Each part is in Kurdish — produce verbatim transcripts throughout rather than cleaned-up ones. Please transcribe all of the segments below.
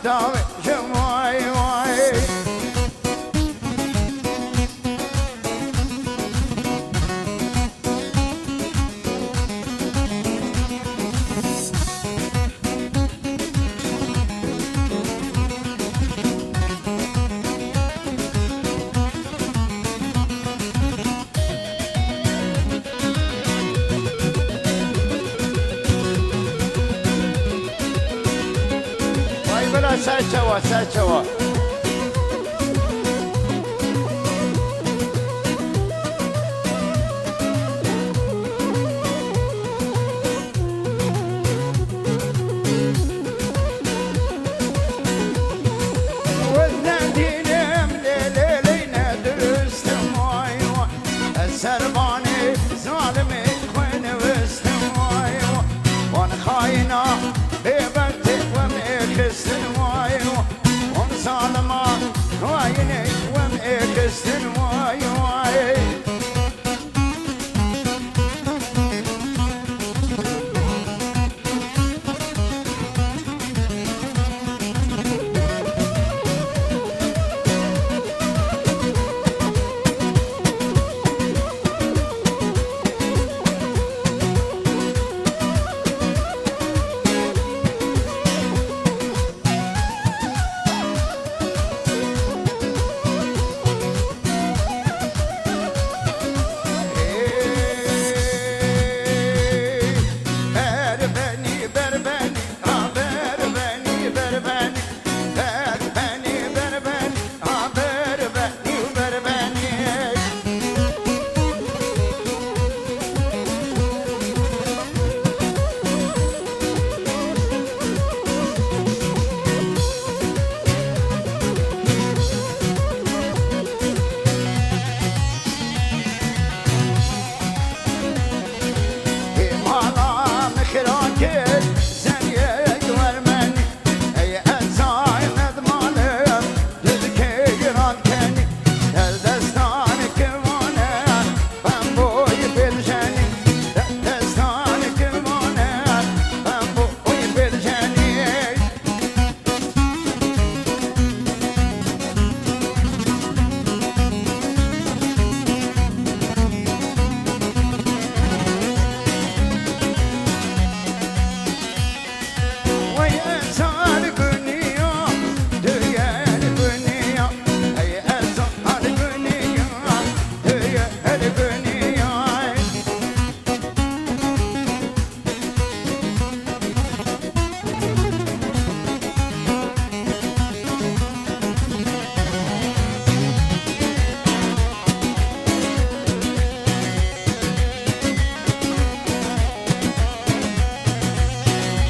Dawê ji vay vay. Vay bela, ser çawa, ser çawa. Wez nedînim lê lê lê ne dirustim vay vay. Ez ser vanê zalimê xwe nivistim vay vay. Wan xayîna bêbextê we mêxistin vay vay. Wan zalima xayînê we mêxistin vay vay. Berbenî, berbenî, a berbenî, berbenî, berbenî, berbenî, a berbenî, berbenî. Hêmala min xira kir, zeriyek wermenî. Ey ezay nedmalim, didikê giran kenî. Del destan kivane, pemboyî pêl jenî. Del destan kivane, pemboyî pêl jenî. Wey ezar guniya, duyel guniya, ey ezar guniya, duyel guniya.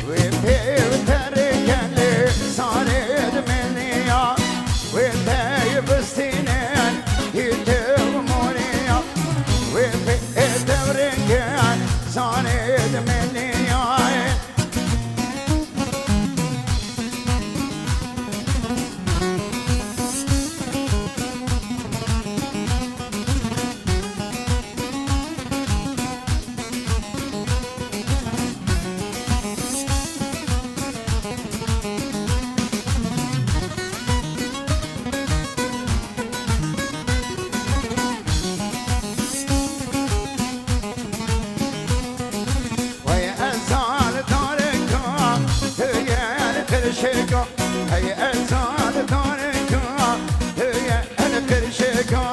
Wê pê wê terê gelê sarê dimêniya. Wê pey bistînin hîtê û morî ya. Wê pey ê tewrêngên zanê dimênî ya. Wey ezal dareka, tu yê li qirşeka. Hey ezal dareka, tu yê li qirşeka.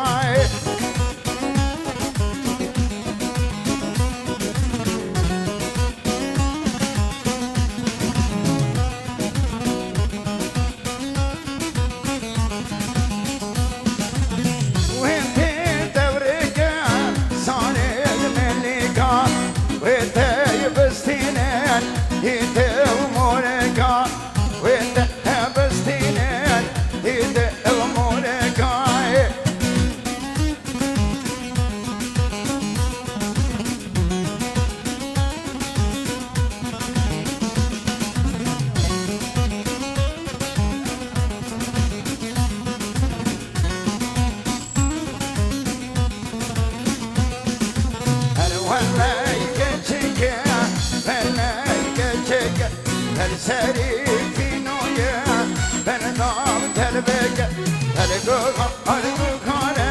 Wê pê tewrêke, zanê li melîka, wê tey bistînin, hîtê û morêka, wê tey bistînin, hîtê û morêka. Her weley keçike, weley keçike, her serî fînoye. Her guha, her guhane,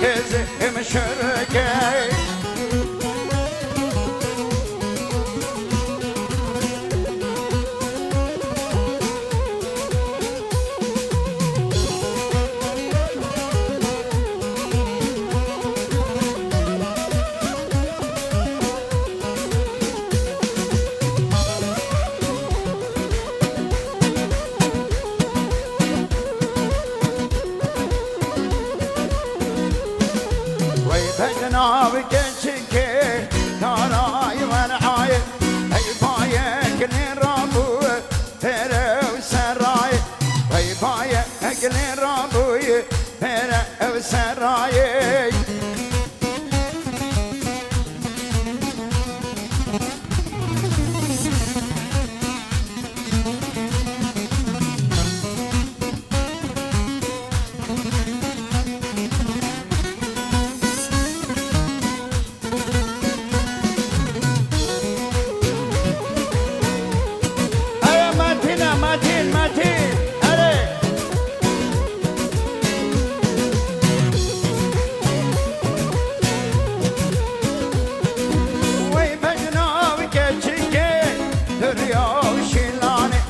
keze em şereke. Wey bejna bi keçikê, karay werayê, ey bayek lê rabû, pere û serayê, ey bayek lê rabû, pere û serayê. Ere Metin e, Metin, Metin. Ere. Wey bejna bi keçikê, derya û şîlanê,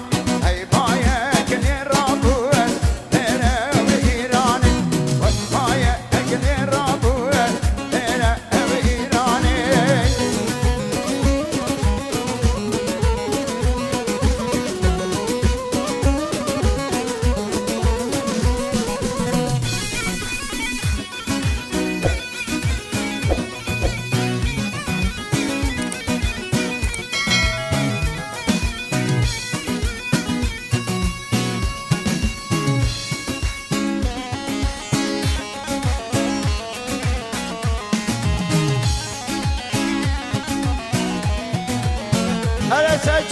ey bayek lê rabû, pere û Îranê, wey bayek lê rabû, pere û Îranê. Hele sen